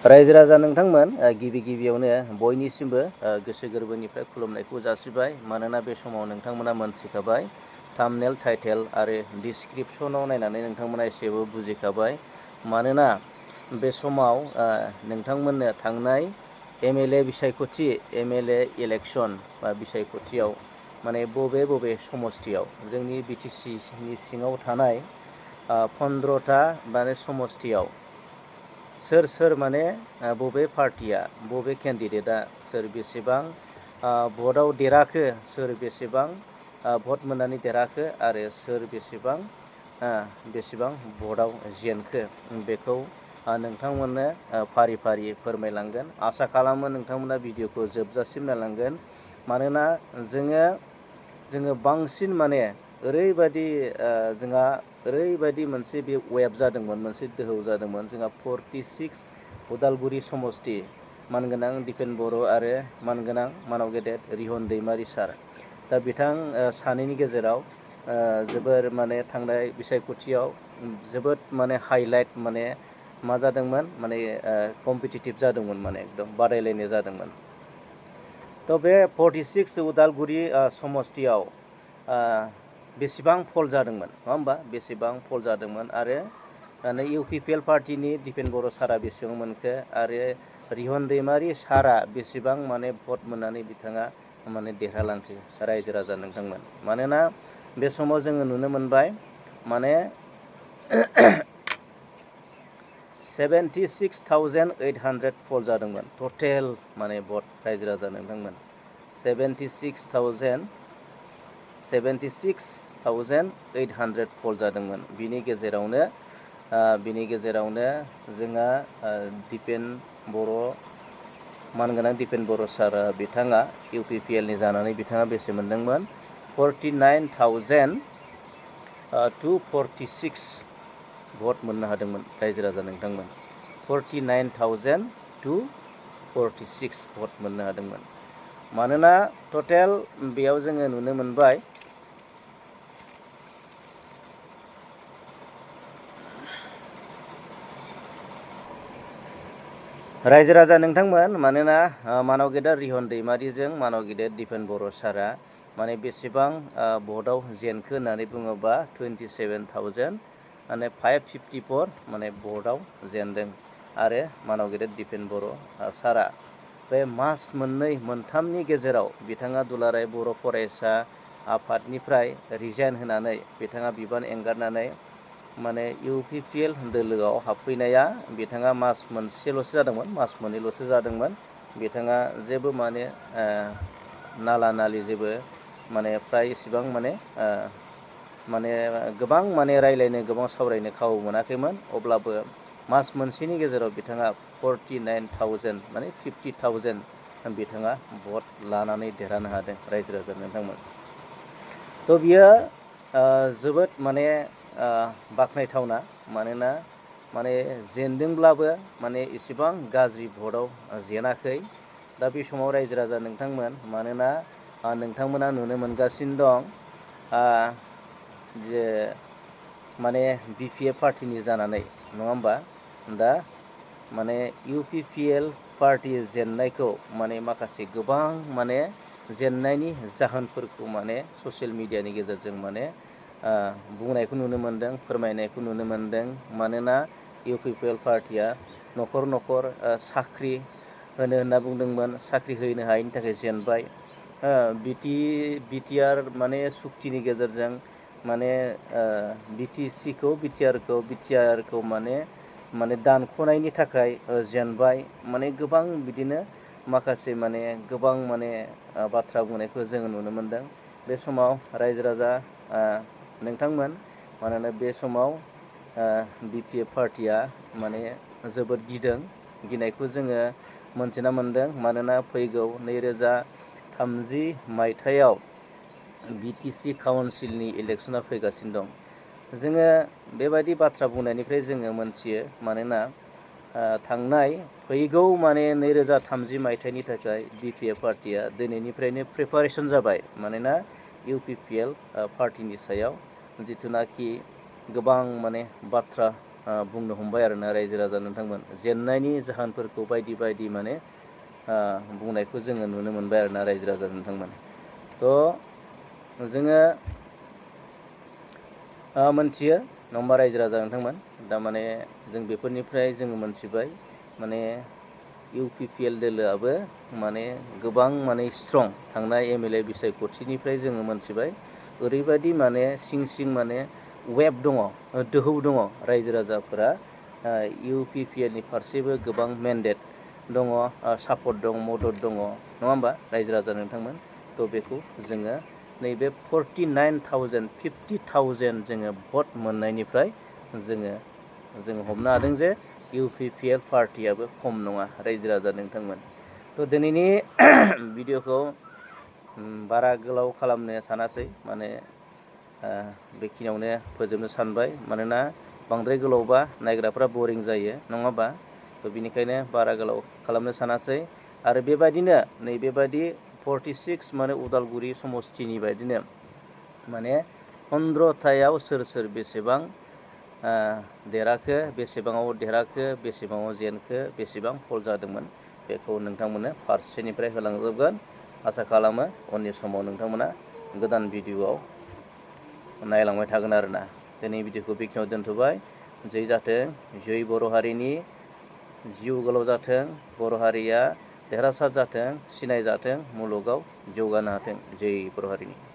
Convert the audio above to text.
रायजो राजा नोंथांमोन गिबि गिबियावनो बयनिसिमबो गोसो गोरबोनिफ्राय खुलुमनायखौ जासिबाय। मानोना बे समाव नोंथांमोना मोनथिखाबाय थाम्बनेल टाइटेल आरो डिसक्रिप्शनाव नायनानै नोंथांमोना एसेबो बुजिखाबाय। मानोना बे समाव नोंथांमोननो थांनाय एमएलए बिसायख'थि एमएलए इलेक्सन बा बिसायख'थियाव माने बबे बबे समस्थियाव जोंनि बिटिसिनि सिङाव थानाय 15टा माने समस्थियाव सोर सोर माने बबे पार्टिया बबे केन्डिडेटआ सोर बेसेबां भटआव देराखो, सोर बेसेबां भट मोननानै देराखो आरो सोर बेसेबां भटआव जेनखो बेखौ नोंथांमोननो फारि फारि फोरमायलांगोन। आसा खालामो नोंथांमोना भिडिअखौ जोबजासिम नायलांगोन। मानोना जोङो बांसिन माने ओरैबायदि जोंहा ओरैबायदि मोनसे बे वेब जादोंमोन, मोनसे दोहौ जादोंमोन। जोंहा 46 उदालगुरि समस्ति मानगोनां दिपेन बर' आरो मानगोनां मानाव गेदेर रिहन दैमारि सार। दा बिथां सानैनि गेजेराव जोबोर माने थांनाय बिसायख'थियाव जोबोद माने हाइलाइट माने मा जादोंमोन माने कम्पिटिटिभ जादोंमोन, माने एकदम बादायलायनाय जादोंमोन। थ' बे 46 उदालगुरि समस्तियाव बेसेबां फल जादोंमोन नङा होमबा, बेसेबां फल जादोंमोन आरो इउपिपिएल पार्टिनि दिपेन बर' सारा बेसेबां मोनखो आरो रिहन दैमारि सारा बेसेबां माने भट मोननानै बिथाङा माने देरहालांखो रायजो राजा नोंथांमोन। मानोना बे समाव जोङो नुनो मोनबाय माने 76,800 पल जादोंमोन टटेल माने भट रायजो राजा नोंथांमोन। 76,800 पल जादोंमोन। बिनि गेजेरावनो जोंहा दिपेन बर' मानगोनां दिपेन बर' सार बिथाङा इउपिपिएलनि जानानै बिथाङा बेसे मोनदोंमोन 49,246 भट मोननो हादोंमोन रायजो राजा नोंथांमोन। 49,246 भट मोननो हादोंमोन। मानोना टटेल बेयाव जोङो नुनो मोनबाय रायजो राजा नोंथांमोन। मानोना मानाव गेदेर रिहन दैमारिजों मानाव गेदेर दिपेन बर' सारा माने बेसेबां भटआव जेनखो होननानै बुङोबा 27,554 माने भटआव जेनदों। आरो मानाव गेदेर दिपेन बर' सारा बे मास मोनथामनि गेजेराव बिथाङा दुलाराय बर' फरायसा आफादनिफ्राय रिजाइन होनानै बिथाङा बिबान एंगारनानै माने इउपिपिएल दोलोआव हाबफैनाया बिथाङा मास मोनसेल'सो जादोंमोन, मास मोननैल'सो जादोंमोन। बिथाङा जेबो माने नाला नालि जेबो माने फ्राय इसिबां माने गोबां माने रायलायनो गोबां सावरायनो खाबु मोनाखैमोन। अब्लाबो मास मोनसेनि गेजेराव बिथाङा 49,000 माने 50,000 बिथाङा भट लानानै देरहानो हादों रायजो राजा नोंथांमोन। थ' बियो जोबोद माने बाख्नायथावना। मानोना माने जेनदोंब्लाबो माने इसिबां गाज्रि भटआव जेनाखै। दा बे समाव रायजो राजा नोंथांमोन, मानोना नोंथांमोना नुनो मोनगासिनो दं जे माने बिपिएफ पार्टिनि जानानै नङा होमबा, दा माने इउपिपिएल पार्टि जेननायखौ माने माखासे गोबां माने जेननायनि जाहोनफोरखौ माने ससियेल मिडियानि गेजेरजों माने बुंनायखौ नुनो मोनदों, फोरमायनायखौ नुनो मोनदों। मानोना इउपिपिएल पार्टिया न'खर न'खर साख्रि होनो होनना बुंदोंमोन, साख्रि होनो हायैनि थाखाय जेनबाय। बिटिआर माने सुक्तिनि गेजेरजों माने बिटिआरखौ माने दानख'नायनि थाखाय जेनबाय। माने गोबां बिदिनो माखासे माने गोबां माने बाथ्रा बुंनायखौ जोङो नुनो मोनदों बे समाव रायजो राजा नोंथांमोन। मानोना बे समाव बिपिएफ पार्टिया माने जोबोद गिनायखौ जोङो मोनथिना मोनदों। मानोना फैगौ 2030 मायथाइयाव बिटिसि काउन्सिलनि इलेक्सना फैगासिनो दं। जोङो बेबायदि बाथ्रा बुंनायनिफ्राय जोङो मोनथियो। मानोना फैगौ माने 2030 मायथाइनि थाखाय बिपिएफ पार्टिया दिनैनिफ्रायनो प्रिपारेसन जाबाय। मानोना इउपिपिएल पार्टिनि सायाव जिथुनाखि गोबां माने बाथ्रा बुंनो हमबाय आरोना रायजो राजा नोंथांमोन। जेननायनि जाहोनफोरखौ बायदि बायदि माने बुंनायखौ जोङो नुनो मोनबाय आरोना रायजो राजा नोंथांमोन। थ' जोङो मोनथियो नङा होमबा रायजो राजा नोंथांमोन। दामाने जों बेफोरनिफ्राय जोङो मोनथिबाय माने UPPL दोलोआबो माने गोबां माने स्ट्रं। थांनाय MLA बिसायख'थिनिफ्राय जोङो मोनथिबाय ओरैबायदि माने सिं माने वेब दङ, दोहौ दङ रायजो राजाफोरा UPPL नि फारसेबो गोबां मेन्डेट दङ, सापर्ट दं, मदद दङ नङा होमबा रायजो राजा नोंथांमोन। थ' बेखौ जोङो नैबे 49,000 50,000 जोङो भट मोननायनिफ्राय जोङो हमनो हादों जे UPPL पार्टियाबो खम नङा रायजो राजा नोंथांमोन। थ' दिनैनि भिडिअखौ बारा गोलाव खालामनो सानासै, माने बेखिनियावनो फोजोबनो सानबाय। मानोना बांद्राय गोलावबा नायग्राफ्रा बरिं जायो नङा होमबा। थ' बिनिखायनो बारा गोलाव खालामनो सानासै। आरो बेबायदिनो नैबेबायदि 46 माने उदालगुरि समस्तिनि बायदिनो माने 15थायाव सोर बेसेबां देराखो, बेसेबाङाव देराखो, बेसेबाङाव जेनखो, बेसेबां फल जादोंमोन बेखौ नोंथांमोननो फारसेनिफ्राय होलांजोबगोन। आसा खालामो उननि समाव नोंथांमोना गोदान भिडिअआव नायलांबाय थागोन आरोना। दिनै भिडिअखौ बेखिनियाव दोनथ'बाय। जै जाथों, जै बर' हारिनि जिउ गोलाव जाथों, बर' हारिया देरहासार जाथों, सिनाय जाथों, मुलुगाव जौगानो हाथों। जै बर' हारिनि।